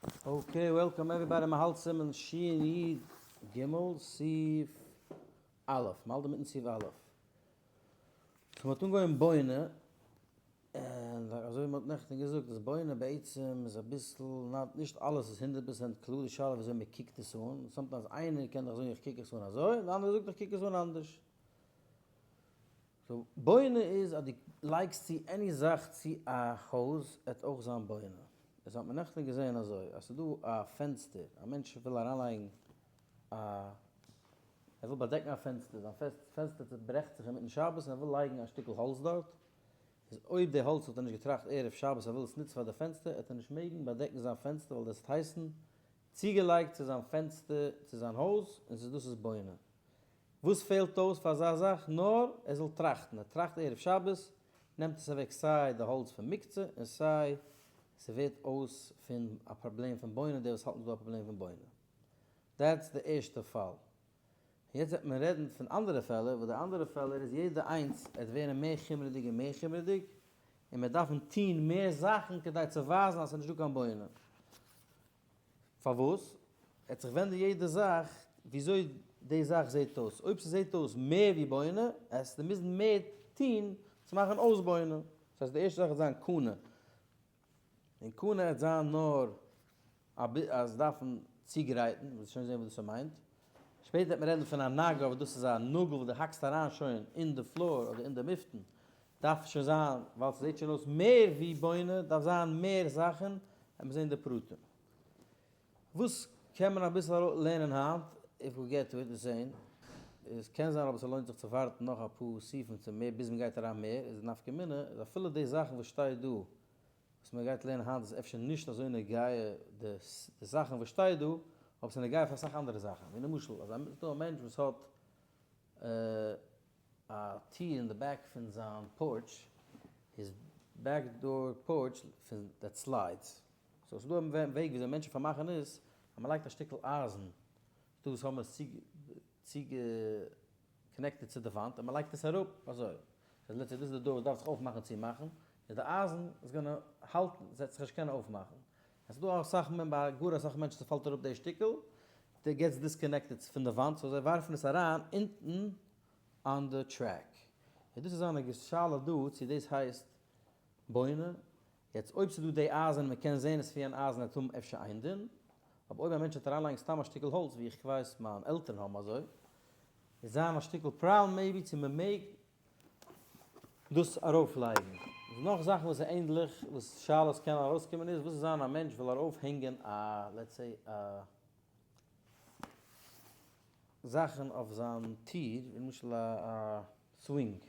Okay, welcome everybody, מ'האלט סימן שין י ג סעיף א', מ'האלט אינמיטן סעיף א'. So מ'האט אנגעהויבן בונה, און אזוי ווי מ'האט נעכטן געזאגט אז בונה בעצם איז אביסל not, נישט אלעס איז 100% קלאר, די שאלה וויאזוי מ'קוקט עס אן, sometimes איינער קען דאך זאגן איך קוק עס אן אזוי, און די אנדערע זאגט איך קוק עס אן אנדערש. So בונה איז אז דו לייגסט צו any זאך צו א הויז עט אויך זיין בונה. עס האט מען נעכטען געזעהן אזוי אז ס'איז דא א פענסטער, א מענטש וויל אריינלייגן א, ער וויל באדעקן א פענסטער, זיין פענסטער צוברעכט זיך אינמיטן שבת און ער וויל לייגן א שטיקל האלץ דארט, איז אויב די האלץ האט ער נישט געטראכט ערב שבת ער וויל עס נוצן פאר די פענסטער עט ער נישט מעגן באדעקן זיין פענסטער ווייל דאס וועט הייסן צוגעלייגט צו זיין פענסטער צו זיין הויז און ס'איז דאס איז בונה. וואס פעלט אויס פאר אזא זאך? נאר ער זאל טראכטן, ער טראכט ערב שבת, נעמט עס אוועק סיי די האלץ פון מוקצה און סיי ס'ווערט אויס פון א פראבלעם פון בונה, די וואס האלטן ס'דא א פראבלעם פון בונה. That's די ערשטע פאל. און יעצט וועט מען רעדן פון אנדערע פעלער, וואס די אנדערע פעלער איז יעדע איינס עט ווערן מער חומרה'דיג און מער חומרה'דיג, און מען דארפן טון מער זאכן כדי צו ווייזן אז ס'איז נישטא קיין בונה. פארוואס? ער האט זיך ווענדן יעדע זאך וויאזוי די זאך זעט אויס, אויב ס'זעט אויס מער ווי בונה, עסטו מוזן מער טון צו מאכן אויס בונה. דאס הייסט די ערשטע זאך וועט זיין קנה, און קנה וועט זיין נאר אז דארפן צוגרייטן, וועסט שוין זען וואס דאס מיינט. שפעטער וועט מען רעדן פון א נגר, אבער דאס איז א נאגל וואס דו האקסט אריין שוין אין די floor אדער אין די מופתן, דארף שוין זיין, ווייל ס'זעט שוין אויס מער ווי בונה, דארף זיין מער זאכן, וועט מען זען די פרטים. וואס קען מען אביסל לערנען היינט, if we get to it, זען, עס קען זיין אבער ס'לוינט זיך צו ווארטן נאך אפאר סעיפים צו מער ביז מ'גייט אריין מער, איז די נפקא מינה, איז אפילו די זאכן וואס שטייט דא, וואס מ'גייט לערנען היינט איז אפשר נישט אזוי נוגע די זאכן וואס שטייט דא, אבער ס'איז נוגע פאר אסאך אנדערע זאכן, ווי למשל אז ס'איז דא א מענטש וואס האט א טיר אין די back פון זיין porch, his back door porch פון that slides, so ס'איז דא א וועג וויאזוי מענטשן פארמאכן עס, אז מ'לייגט א שטיקל אייזן, דא וואס האבן עס צוגע connected צו די וואנט און מ'לייגט עס אראפ אזוי, so let's say דאס איז די door וואס דארף זיך אויפמאכן צומאכן, איז די אייזן איז gonna האלטן, ס'וועט זיך נישט קענען אויפמאכן. עס איז דא אסאך מען ביי גאר אסאך מענטשן ס'פאלט אראפ די שטיקל, די gets disconnected פון די וואנט so זיי ווארפן עס אריין אונטן on די track. און דאס איז זיין שאלה דא צו דאס הייסט בונה, יעצט אויב ס'איז דא די אייזן און מ'קען זעהן עס ווי אן אייזן וועט האבן אפשר איין דין, אבער אויב א מענטש וועט אריינלייגן סתם א שטיקל האלץ ווי איך ווייס מיין עלטערן האבן אזוי, איז זיין א שטיקל פראבלעם maybe צו מ'מעג דאס ארויפלייגן. איז נאך זאכן וואס איז ענדליך וואס שאלות קענען ארויסקומען איז וואס איז זיין א מענטש וויל ארויפהענגען א let's say א זאכן אויף זיין טיר ווי למשל א swing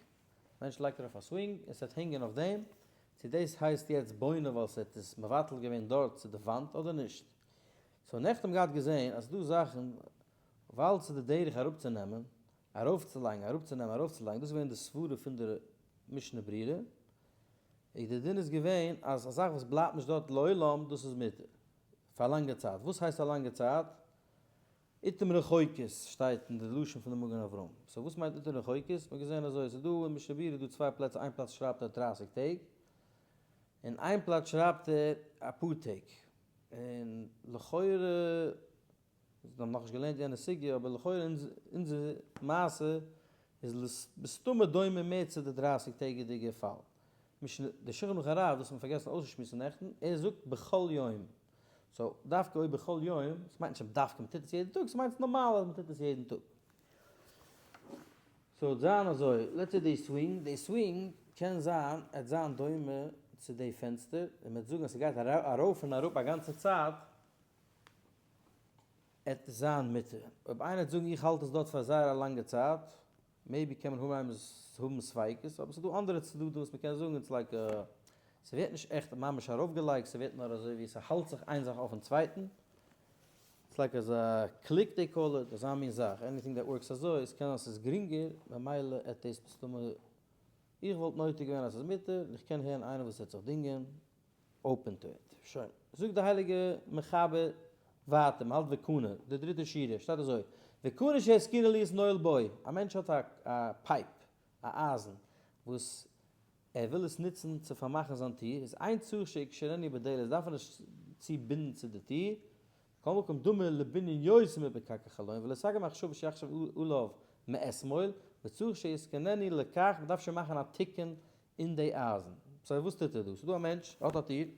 מענטש לייגט ארויף א swing און ס'וועט הענגען אויף דעם, צו דאס הייסט יעצט בונה ווייל ס'האט עס מבטל געווען דארט צו די וואנט אדער נישט. So נעכטן האבן געהאט געזען אז ס'דא זאכן ווייל ס'איז די דרך אראפצונעמען, ארויפצולייגן, אראפצונעמען, ארויפצולייגן, דאס איז געווען די סברה פון די משנה ברורה, איז די דין איז געווען אז א זאך וואס בלייבט נישט דארט לעולם דאס איז מותר, פאר א לאנגע צייט, וואס הייסט א לאנגע צייט? עתים רחוקות שטייט אין די לשון פון די מגן אברהם. So וואס מיינט עתים רחוקות? מ'האט געזען אזוי, ס'איז דא אין משנה ברורה איז דא צוויי פלעצער, איין פלאץ שרייבט ער 30 טעג, און איין פלאץ שרייבט ער אפאר טעג. און לכאורה, מיר האבן נאכנישט געלערנט יענע סוגיא, אבער לכאורה אונזער מעשה איז מסתמא דומה מער צו די 30 טעגעדיגע פאל. משנה, דער שולחן ערוך הרב, דאס האט מען פארגעסן אויסצושמועסן נעכטן, ער זאגט בכל יום. So, דווקא אויב בכל יום, עס מיינט נישט אז דווקא מען טוט עס יעדן טאג, עס מיינט נארמאל אז מען טוט עס יעדן טאג. So, וועט זיין אזוי, let's say די swing, די swing קען זיין, עט זיין דומה צו די פענסטער, און מען וועט זאגן אז ס'גייט ארויף און אראפ א גאנצע צייט, עט זיין מותר. אויב איינער וועט זאגן איך האלט עס דארט פאר זייער א לאנגע צייט, maybe קען מען האבן האבן ספיקות, אבער ס'איז דא אנדערע צדדים וואס מ'קען זאגן, it's like ס'ווערט נישט עכט ממש ארויפגעלייגט, ס'ווערט נאר אזוי ווי ס'האלט זיך איין זאך אויפן צווייטן, it's like אזא click they call it, אזא מין זאך, anything that works אזוי, עס קען זיין ס'איז גרינגער, ממילא עט דאס מסתמא, איך וואלט נוטה געווען אז ס'איז מותר, און איך קען הערן איינער וואס וועט זיך דינגען, open to it. שוין. זאגט די הייליגע מחבר ווייטער, מ'האלט וקנה, די דריטע שורה, שטייט אזוי, וקנה שהתקינה להיות נועל בו, א מענטש האט א pipe, א אייזן, וואס ער וויל עס נוצן צו פארמאכן זיין טיר, איז אין צריך שיקשרנו בדלת, דארף ער נישט. צובינדן צו די טיר, מכל מקום דומה לבנין יותר מפקק החלון ולא סגי מחשבה שיחשב עליו מאתמול, וצריך שיתקננו לכך, מ'דארף שוין מאכן א תיקון אין די אייזן. so וואס טוט ער דא? ס'דא א מענטש, ער האט א טיר,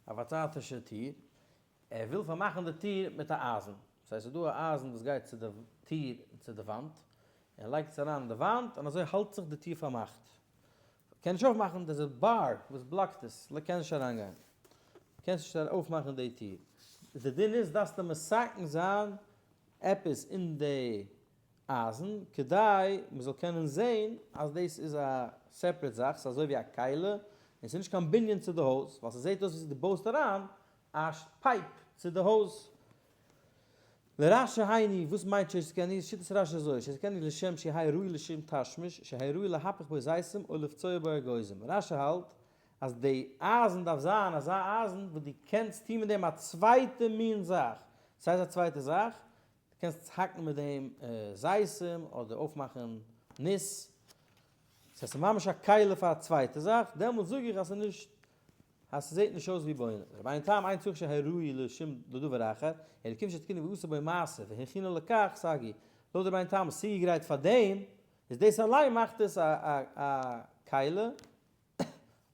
א פארצייטישע טיר, ער וויל פארמאכן די טיר מיט א אייזן, ס'הייסט ס'איז דא א אייזן וואס גייט צו די טיר און צו די וואנט, און ער לייגט עס אריין אין די וואנט און אזוי האלט זיך די טיר פארמאכט, קען נישט אויפמאכן, דער איז א bar וואס בלאקט עס, קען נישט אריינגיין, קענסט נישט אויפמאכן די טיר, די דין איז דארפסטו מתקן זיין עפעס אין די אייזן כדי מען זאל קענען זען אז דאס איז א separate זאך, ס'איז אזוי ווי א כלי, און ס'איז נישט קיין בנין צו די הויז, ווייל ס'זעט אויס ווי דו בויסט אריין א pipe צו די הויז. לרש"י היינו, וואס מיינט שיתקנו? שיטת רש"י אזוי, שיתקנו לשם שיהא ראוי לשום תשמיש, שיהא ראוי להפוך בו זיתים או לפצוע בו אגוזים. רש"י האלט אז די אייזן דארף זיין אזא אייזן וואס דו קענסט טון מיט דעם א צווייטע מין זאך. ס'הייסט א צווייטע זאך? דו קענסט האקן מיט דעם זיתים אדער אויפמאכן ניס. ס'הייסט ס'איז ממש א כלי פאר א צווייטע זאך, דעמאלטס זאג איך אז ס'איז נישט אז ס'זעט נישט אויס ווי בונה. רבינו תם אין צריך שיהא ראוי לשום לדבר אחר, אלא כיוון שתיקנו ועשה בו מעשה והכינו לכך סגי. לויט רבינו תם איז צוגעגרייט פאר דעם, איז דאס אליין מאכט עס א א כלי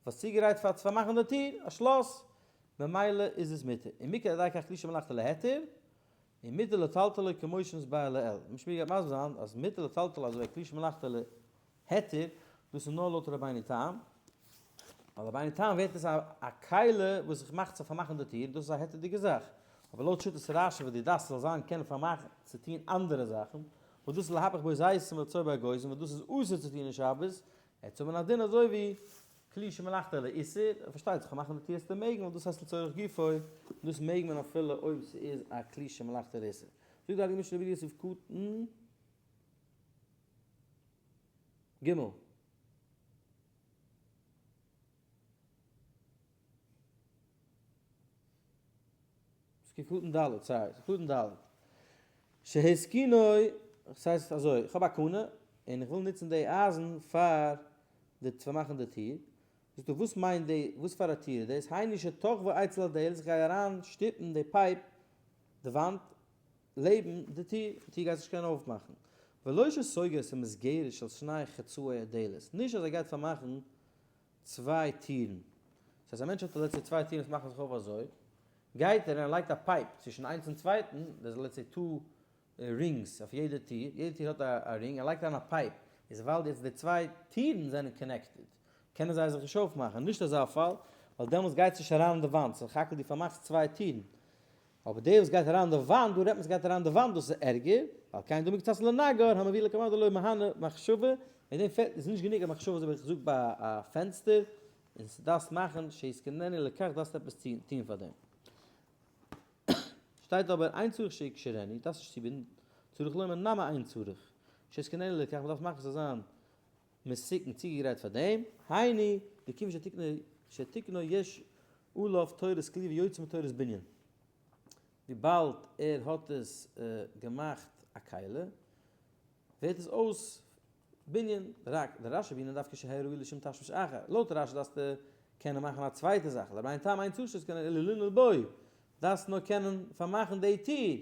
וואס צוגעגרייט פאר צו פארמאכן די טיר, א שלאס, ממילא איז עס מותר. און מכאן לידי כך כלי שמלאכתו להיתר, און מותר לטלטלו כמו שנתבאר לעיל. משמע גייט מסביר זיין אז מותר לטלטלו אזוי ווי כלי שמלאכתו היתר, דאס איז נאר לויט רבינו תם, ווייל רבינו תם ווערט עס א כלי וואס זיך מאכט צו פארמאכן די טיר, דאס איז א היתר'דיגע זאך, אבער לויט שיטת רש"י וואס דו דארפסט ס'זאל זיין קענען פארמאכן צו טון אנדערע זאכן, וואס דאס איז להפך בו זיתים ולפצוע בו אגוזים וואס דאס איז אסור צו טון אין שבת, ער צו האבן א דין אזוי ווי כלי שמלאכתו לאיסור, פארשטייט זיך פארמאכן די טיר עס צו מעגן ווייל דאס הייסט לצורך גופו, דאס מעג מען אפילו אויב ס'איז א כלי שמלאכתו לאיסור. זאגט די הייליגע משנה ברורה סעיף קטן ג. סעיף קטן ד', sorry, סעיף קטן ד'. שהתקינו, ס'הייסט אזוי, איך האב א קנה און איך וויל נוצן די אייזן פאר די צו פארמאכן די טיר. זאגט ער וואס מיינט די, וואס פאר א טיר איז דאס? היינו שתחבו אצל הדלת, איך גיי אריין שטופן די pipe די וואנט לעבן די טיר, די טיר גייט זיך נישט קענען אויפמאכן. ולא שסוגר את המסגרת של שני חצאי הדלת, נישט אז ער גייט פארמאכן צוויי טירן. דאס הייסט א מענטש האט let's say צוויי טירן וואס מאכן זיך אויף אזוי, גייט ער און ער לייגט א pipe צווישן איינס און צווייטן, דאס איז let's say two rings אויף יעדע טיר, יעדע טיר האט א ring, ער לייגט אריין א pipe, איז ווייל יעצט די צוויי טירן זענען connected, קענען זיי זיך נישט אויפמאכן, נישט אזא פאל, ווייל דעמאלטס גייט עס נישט אריין אין די וואנט, סך הכל דו פארמאכסט צוויי טירן, אבער דער וואס גייט אריין אין די וואנט, דא רעדט מען ס'גייט אריין אין די וואנט, דאס איז ערגער, ווייל כן דומה קצת לנגר המביא לקמא דלא מהנה מחשבה, מיט דעם פעלט איז נישט גענוג א מחשבה אזוי ווי איך זאג ביי א פענסטער, און ס'דארפסט מאכן שיתקננו לכך דארפסט עפעס טון פאר דעם. שטייט אבער אין צריך שיקשרנו, דארפסט נישט צובינדן, צריך לומר נמי אין צריך שיתקננו לכך, מ'דארף מאכן ס'זאל זיין מתוקן צוגעגרייט פאר דעם, היינו, דכיוון שתיקנו יש עליו תורת כלי ויוצא מתורת בנין. וויבאלד ער האט עס געמאכט א כלי, ווערט עס אויס בנין, רק דרש"י בנין דווקא שיהא ראוי לשום תשמיש אחר, לויט רש"י דארפסטו קענען מאכן א צווייטע זאך, לרבינו תם אין צריך שיתקננו אלא לנעול בו, דארפסט נאר קענען פארמאכן די טיר,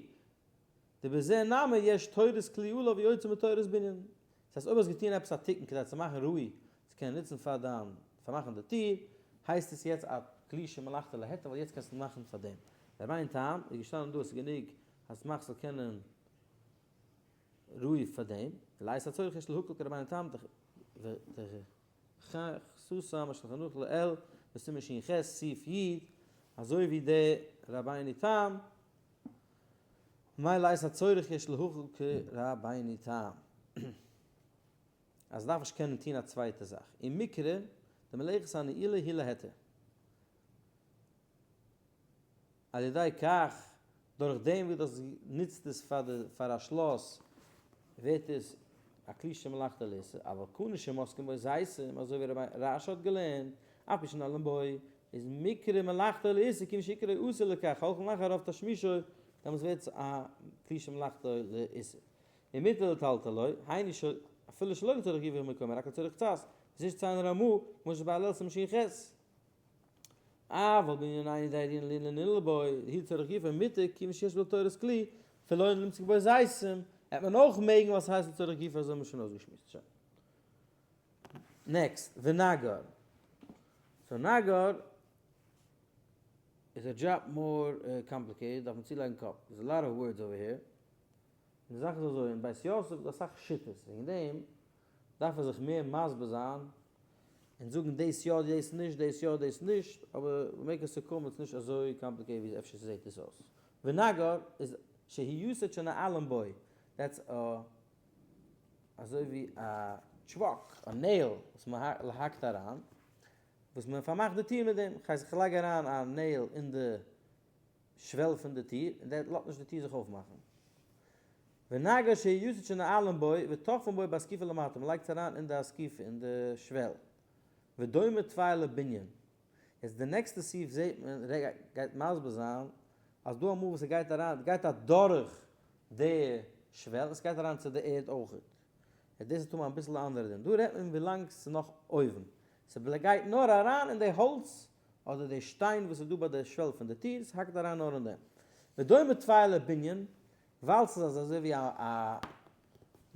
דבזה נמי יש תורת כלי עליו ויוצא מתורת בנין. דאס הייסט אויב האסט געטון עפעס א תיקון כדי צו מאכן ראוי צו קענען נוצן פאר דיין פארמאכן די טיר, הייסט עס יעצט א כלי שמלאכתו להיתר ווייל יעצט קענסטו מאכן פאר דעם. רבינו תם איז געשטאנען דא עס איז גענוג אז מאכסט זאל קענען ראוי פאר דעם, ולעת הצורך יש להקל כרבינו תם דחסותם השולחן ערוך לעיל בסימן ש"ח סעיף י', אזוי ווי די רבינו תם ממילא לעת הצורך יש להקל כרבינו תם אז דארף נישט קענען טוהן א צווייטע זאך אין מקרה די מלאכת הנעילה היא להיתר על ידי כך דורך דעם וואס דאס נוצט עס פאר די פאר א שלאס ווערט עס א כלי שמלאכתו לאיסור אבל קנה שמוסקין בו זיתים אזוי ווי רש"י האט געלערנט אף פי שנעלין בו איז מקרה מלאכתו לאיסור כיוון שעיקרו אסור לכך הולכין לאחר רוב תשמישו, דעמאלטס ווערט עס א כלי שמלאכתו לאיסור. ומותר לטלטלו, היינו ש אפילו שלא לצורך גופו ומקומו רק לצורך קצת, וזה שציין הרמ"א, כמו שבעל סימן ש"ח. אבל בענין איני דיירין לינן לנילבוי, הי' צורך גופו מותר, כיוון שיש בו תורת כלי, אפילו אין למצוא בו זיתים, העט מען אויך מעגן ווייל ס'הייסט לצורך גופו אזוי האבן מיר שוין אויסגעשמועסט. שוין. Next, ונגר. So נגר איז א דזשאב more complicated, דארף מען צולייגן קאפ. There's a lot of words over here. און די זאך איז אזוי, אין בית יוסף איז דא אסאך שיטות, וועגן דעם דארף ער זיך מער מסביר זיין און זאגן דאס יא דאס נישט, דאס יא דאס נישט, אבער make a סיכום איז נישט אזוי complicated ווי אפשר ס'זעט עס אויס. ונגר איז שהיוסד שנועלים בו, that's א אזוי ווי א טשוואק, א nail וואס מען האקט אריין, וואס מען פארמאכט די טיר מיט דעם, כ'הייס איך לייג אריין א nail אין די שוועל פון די טיר, און דער לאזט נישט די טיר זיך אויפמאכן. ונגר שהיוסד שנועלים בו ותוחפין בו באסקופה למטה, מען לייגט עס אריין אין די אסקופה, אין די שוועל. ודומה תפאר לבנין. יעצט די נעקסטע סעיף זעט מען, ר' גייט מסביר זיין, אז דא אמאל וואס ס'גייט אריין, גייט אדורך די שוועל, עס גייט אריין צו די ערד אויכעט. יעצט דאס איז טאמער אביסל א אנדערע דין. דא רעדט מען ווילאנג ס'איז נאך אויבן. ס'גייט נאר אריין אין די האלץ אדער די שטיין וואס איז דא ביי די שוועל פון די טיר, ס'האקט אריין נאר אין דעם. ודומה תפאר לבנין, ווייל ס'איז אזוי ווי א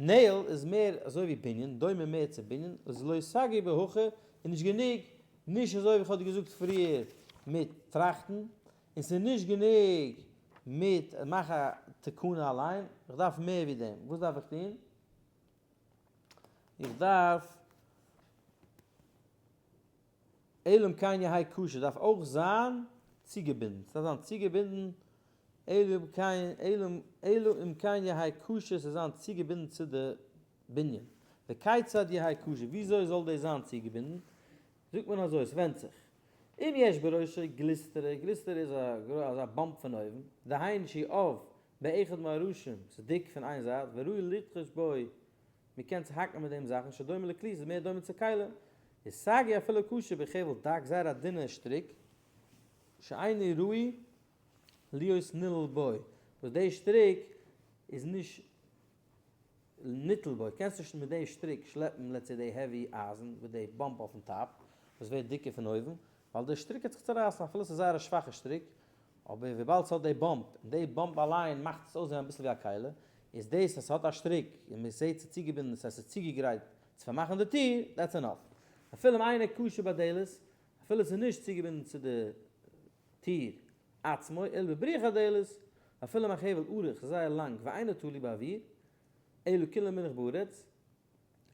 nail איז מער אזוי ווי בנין, דומה מער צו בנין, איז לא סגי בהכי, איז נישט גענוג, נישט אזוי ווי כ'האב דיר געזאגט פריער מיט טראכטן, און ס'איז נישט גענוג מיט מאכן א תקנה אליין, איך דארף מער ווי דעם, וואס דארף איך טון? איך דארף אלא אם כן יהא קשור דארף אויך זיין צוגעבינדן, ס'דארף זיין צוגעבינדן, אלא אם כן, אלא אם כן יהא קשור ס'זאל זיין צוגעבינדן צו די בנין, וכיצד יהא קשור וויאזוי זאל דאס זיין צוגעבינדן, זאגט מען אזוי, ס'ווענדט זיך, אם יש בראשו גלוסטרא, גלוסטרא איז אזא bump פון אויבן, דהיינו שהוא עב באחד מהראשים, ס'איז דיק פון איין זייט, וראוי לדחוש בו מען קען צוהאקן מיט דעם זאכן שדומה לכלי, ס'איז מער דומה צו כלים, איז סגי אפילו קשור בחבל דק, זייער א דינע שטריק, שאינו ראוי להיות נילל בו, וואס די שטריק איז נישט ניטל בו, קענסט נישט מיט די שטריק שלעפן let's say די heavy אייזן מיט די bump אויפן top וואס ווערט דיקער פון אויבן, ווייל די שטריק וועט זיך צורייסן אפילו ס'איז זייער א שוואכע שטריק, אבער וויבאלד ס'האט די bump, און די bump אליין מאכט עס אויסזען אביסל ווי א כלי, איז דאס אז ס'האט א שטריק און מ'זעט ס'איז צוגעבינדן, ס'הייסט ס'איז צוגעגרייט צו פארמאכן די טיר, that's enough. אפילו אם אינו קשור בדלת, אפילו ס'איז נישט צוגעבינדן צו די טיר עצמו, אלא בבריח הדלת, אפילו אם החבל ארוך, ס'איז זייער לאנג, ואינו תלוי באוויר, אלא כולו מונח בארץ,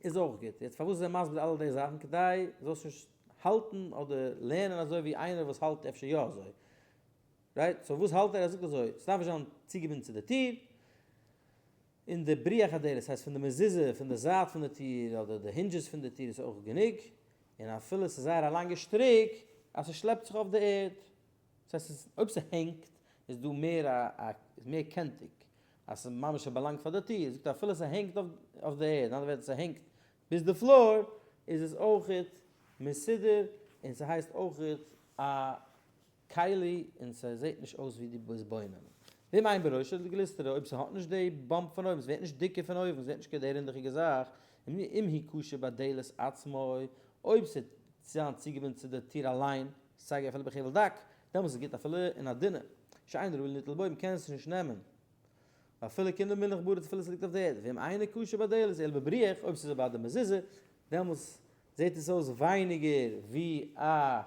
איז אויך גוט. יעצט פארוואס איז ער מסביר אלע די זאכן? כדי זאלסט נישט האלטן אדער לערנען אזוי ווי איינער וואס האלט אפשר יא אזוי. Right? So וואס האלט ער? ער זאגט אזוי, ס'דארף נישט זיין צוגעבינדן צו די טיר, און די בריח הדלת הייסט פון די מזוזה פון די זייט פון די טיר אדער די hinges פון די טיר איז אויך גענוג, און אפילו ס'איז זייער א לאנגע שטריק אז ס'שלעפט זיך אויף די ערד. דאס הייסט אויב ס'הענגט איז דא מער א איז מער קענטיג אז ס'איז ממש א באלאנג פאר די טיר, זאגט ער אפילו ס'הענגט אויף די ערד, אין אנדערע ווערטער ס'הענגט ביז די floor, איז עס אויכעט מסודר און ס'הייסט אויכעט א כלי און ס'זעט נישט אויס ווי דו ביסט בונה. ואם אין בראשו גלוסטרא, אויב ס'האט נישט די bump פון אויבן, ס'ווערט נישט דיקער פון אויבן, ס'ווערט נישט קיין די רינדעכיגע זאך, אם הוא קשור בדלת עצמו, אויב ס'איז צוגעבינדן צו די טיר אליין, סגי אפילו בחבל דק, דעמאלס איז גוט אפילו אין א דינע, שאין ראוי ליטול בו, מ'קען עס נישט נעמען, ואפילו כולו מונח בארץ אפילו ס'ליגט אויף די ערד, ואם אינו קשור בדלת אלא בבריח, אויב ס'איז ביי די מזוזה, דעמאלס זעט עס אויס ווייניגער ווי א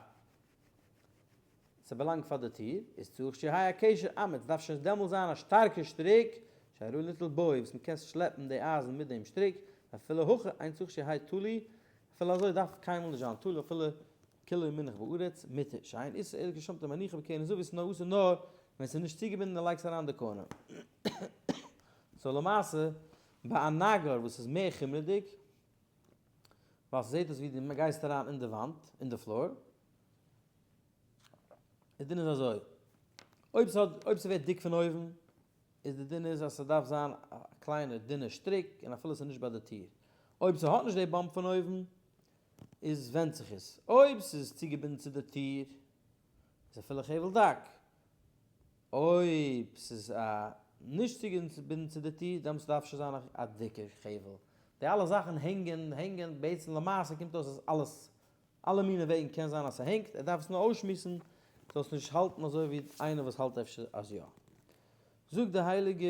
ס'באלאנגט פאר די טיר, איז צריך שיהא הקשר אמיץ, דארף שוין דעמאלס זיין א שטארקע שטריק, שיהא ראוי ליטול בו, וואס מ'קען שלעפן די אייזן מיט דעם שטריק, ואפילו הכי אין צריך שיהא תלוי, אפילו אזוי דארף קיינמאל נישט זיין תלוי אפילו כולו מונח בארץ, מותר, שאין איסור אלא כששומטו ומניחו בקרן זווית, ס'איז נאר אסור נאר ווען ס'איז נישט צוגעבינדן און לייגסט אריין די corner. So למעשה, ביי א נגר וואס איז מער חומרה'דיג, ווייל ס'זעט אויס ווי דו גייסט אריין אין די וואנט, אין די floor, די דין איז אזוי, אויב ס'האט, אויב ס'ווערט דיק פון אויבן, איז די דין איז אז ס'דארף זיין א קליינע דינע שטריק און אפילו ס'איז נישט ביי די טיר. אויב ס'האט נישט די bump פון אויבן, איז ווענדט זיך עס. אויב ס'איז צוגעבינדן צו די טיר, איז אפילו חבל דק. אויב ס'איז א נישט צוגעבינדן צו די טיר, דעמאלטס דארף שוין זיין א דיקע חבל. די אלע זאכן הענגען, הענגען, בעצם למעשה קומט אויס אז אלעס, אלע מיני וועגן קען זיין אז ס'הענגט, ער דארף עס נאר אויסשמועסן. זאלסט נישט האלטן אזוי ווי איינער וואס האלט אפשר אז יא. זאגט די הייליגע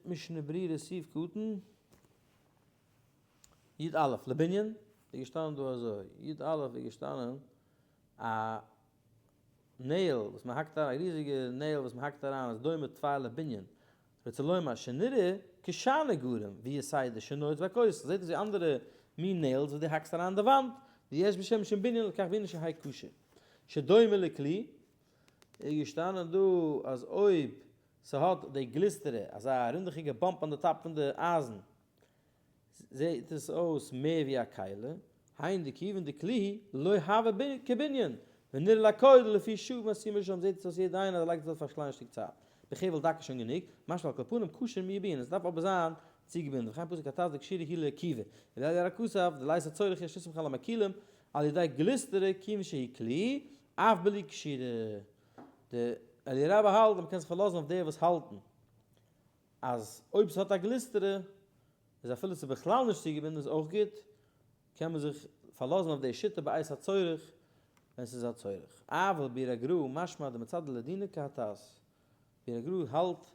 משנה ברורה סעיף קטן י א לבנין, איז געשטאנען דא אזוי, י א איז געשטאנען א nail וואס מען האקט אריין, א ריזיגע nail וואס מען האקט אריין איז דומה טפח לבנין, רוצה לומר שנראה כשאר נגרים ויתדות שנועץ בכותל, זעט אויס ווי אנדערע מין nails וואס דו האקסט אריין אין די וואנט, ויש בשם משום בנין לכך בענין שיהא קשור שדומה לכלי, איז געשטאנען דא אז אויב ס'האט די גלוסטערע, אזא רינדעכיגע bump אן די top פון די אייזן, זעהט עס אויס מער ווי א כלי, היינו דכיוון דכלי לא הוה כבנין, ונראה לכל דלפי שעה משימו שם זעהט עס אויס יעדע איינער אז ער לייגט עס דארט פאר א קליין שטיק צייט, בחבל דק איז שוין גענוג, משמע על כל פנים כשר מיובינן, עס דארף אבער זיין צוגעבינדן, וכן פסק הט"ז דקשירה היא לעקיבה, ולעלי' הר הכסף דלית הצורך יש לסמוך על המקילים על ידי גלוסטרא כיוון שהיא כלי, אף בלי קשירה. די אלי' רבה האלט אז מ'קען זיך פארלאזן אויף די וואס האלטן אז אויב ס'האט א גלוסטרא איז אפילו ס'איז בכלל נישט צוגעבינדן איז אויך גוט, קען מען זיך פארלאזן אויף די שיטה בעת הצורך ווען ס'איז א צורך. אבל ביאור הגר"א משמע דמצד לדינא כהט"ז. ביאור הגר"א האלט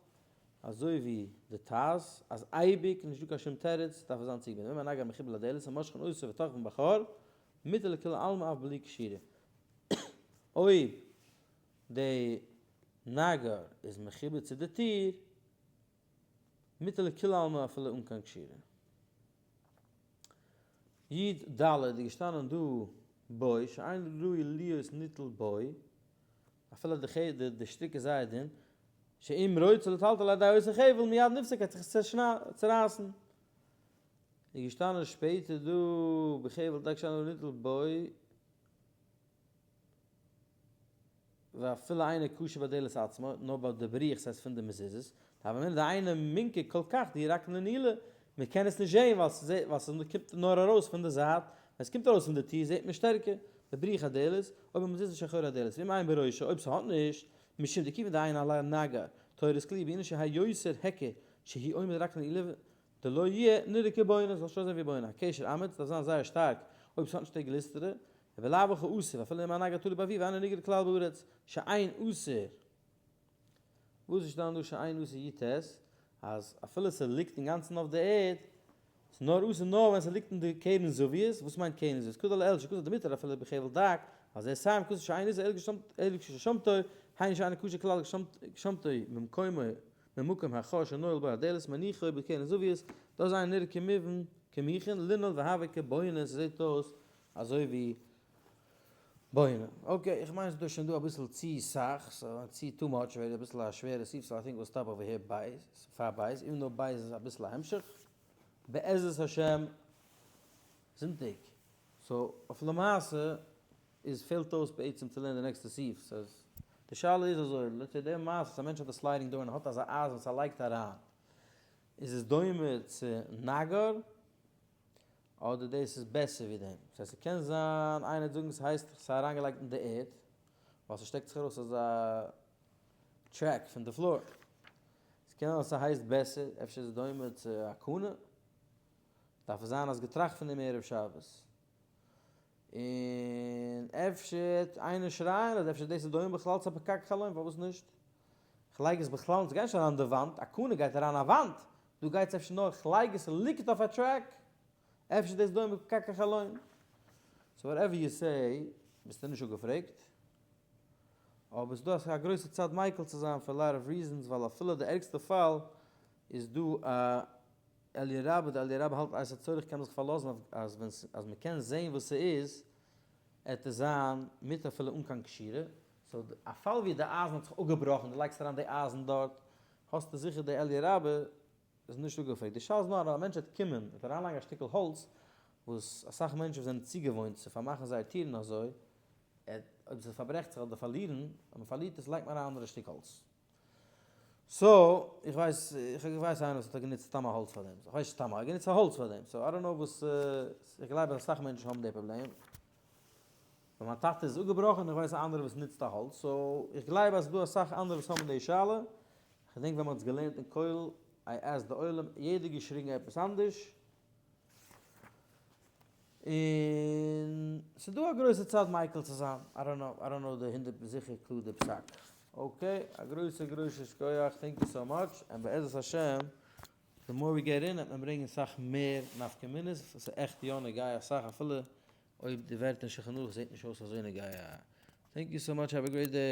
אזוי ווי די ט"ז אז אייביג נישט דא קיין שום תירוץ דארף עס זיין צוגעבינדן. ואם הנגר מחובר לדלת ומושכין אותו ותוחבין בחור מותר לכולי עלמא אף בלי קשירה. אויב די נגר איז מחובר צו די טיר, מותר לכולי עלמא אפילו אן קיין קשירה. י ד איז געשטאנען דא בו שאין ראוי להיות ניטל בו, אפילו די די שטריק איז זייער דין, שאם רוצה לטלטל על ידי אותו חבל מיד נפסק וועט זיך עס צורייסן. איז געשטאנען שפעטער דא בחבל דק שאין ראוי ניטל בו. ואפילו אינו קשור בדלת עצמה, נאר ביי די בריח ס'הייסט פון די מזוזות, דהוה אמינא דאינו מינכר כל כך דהיא רק לנעילה, מען קען עס נישט זעהן ווייל ס'קומט נאר ארויס פון די זייט, ווען ס'קומט ארויס פון די טיר זעהט מען שטערקער, בבריח הדלת, או במזוזה שאחורי הדלת, ואם אין בראשה אויב ס'האט נישט, משום דכיוון דאין על הנגר תורת כלי בעינן שיהא יותר היכר שהוא עומד רק לנעילה דלא יהיה נראה כבונה, ס'זאל נישט אויסזען ווי בונה, הקשר אמיץ דארף זיין זייער שטארק אויב ס'האט נישט די גלוסטערע, ובלאו הכי אסור, ואפילו אם הנגר תלוי באוויר ואינו נגרר כלל בארץ, שאין אסור. וואס איז שטאנען דא שאין אסור י ט? אז אפילו ס'ליגט אינגאנצן אויף די ערד, ס'איז נאר אסור נאר ווען ס'ליגט אין די קרן זווית, וואס מיינט קרן זווית? כתוב לעיל שכתוב דמותר אפילו בחבל דק, אז ער סיים כתוב שאין אסור אלא כששמטו, היינו שאינו כשר כלל כששמטו ממקומו ממקום החור שנועל בו הדלת מניחו בקרן זווית, דאס אינו נראה כמובן כמוכן לנעול והוה כבונה, ס'זעט אויס אזוי ווי בונה. okay, איך מיין ס'דא שוין דא אביסל צו סאך, סאו צו too much ווערט אביסל א שווערע סעיף, so I think we'll stop over here בית, פאר בית, even though בית איז אביסל א המשך. בעזרת השם זונטאג. so אויף למעשה איז פעלט אויס בעצם צו לערנען די נעקסטע סעיף, סאיז די שאלה איז אזוי, let's say די מעשה אז א מענטש האט א sliding door און האט אזא אייזן וואס ער לייגט אריין, איז עס דומה צו נגר אדער דאס איז בעסער ווי דעם? ס'הייסט ס'קען זיין איינער וועט זאגן ס'הייסט ס'איז אריינגעלייגט אין די ערד ווייל ס'שטעקט זיך ארויס אזא track פון די floor. ס'קען זיין אז ס'הייסט בעסער, אפשר איז עס דומה צו א קנה, דארף עס זיין אז געטראכט פון דעם ערב שבת. און אפשר וועט איינער שרייען אז אפשר דאס איז דומה בכלל צו א פקק חלון, פארוואס נישט? כ'לייג עס בכלל נישט, ס'גייט נישט אריין אין די וואנט, א קנה גייט אריין א וואנט, דא גייט עס אפשר נאר כ'לייג עס ליגט אויף א track, אפשר דאס דומה פקק החלון. so whatever you say, ביסטו נישט אפגעפרעגט. אבער ס'דא א גרויסע צד מיקל צו זיין for lot of reasons, ווייל אפילו די ערגסטע פאל איז דא א אליה רבה, די אליה רבה האלט אז הצורך קען מען זיך פארלאזן אויף אז ווען אז מ'קען זעהן וואס ס'איז, עט עס זיין מותר אפילו אן קיין קשירה, so א פאל ווי די אייזן האט זיך אפגעבראכן, דו לייגסט אריין די אייזן דארט, האסטו זיכער די אליה רבה איז נישט אפגעפרעגט. די שאלה איז נאר אז א מענטש וועט קומען וועט אריינלייגן א שטיקל האלץ וואס אסאך מענטשן וואס זענען צוגעוואוינט צו פארמאכן זייער טירן אזוי, אויב ס'פארברעכט זיך אדער פארלירן, אויב מ'פארלירט עס לייגט מען אריין אנדערע שטיק האלץ. so, איך ווייס, איך ווייס איינער וואס האט גענוצט סתם א האלץ פאר דעם, איך ווייס נישט סתם, ער האט גענוצט א האלץ פאר דעם, so I don't know וואס, איך גלייב אז אסאך מענטשן האבן די פראבלעם. ביי מיין טאטע איז עס אפגעבראכן, איך ווייס א אנדערע וואס נוצט א האלץ, so איך גלייב אז ס'דא אסאך אנדערע וואס האבן די שאלה, איך געדענק ווען מ'האט עס געלערנט אין כולל, I asked די עולם, יעדער געשריגן עפעס אנדערש. און ס'איז דא א גרויסע צד מיקל צו זיין, I don't know, I don't know די הונדרעט זיכער קלאר די פסק. Okay, א גרויסע גרויסע שכוח, thank you so much, און בעזרת השם the more we get in וועט מען ברענגען סאך מער נפקא מינות, עס איז עכט יא נוגע אסאך אפילו אויב די ווערטער אין שולחן ערוך זעט נישט אויס אזוי נוגע. Thank you so much, have a great day.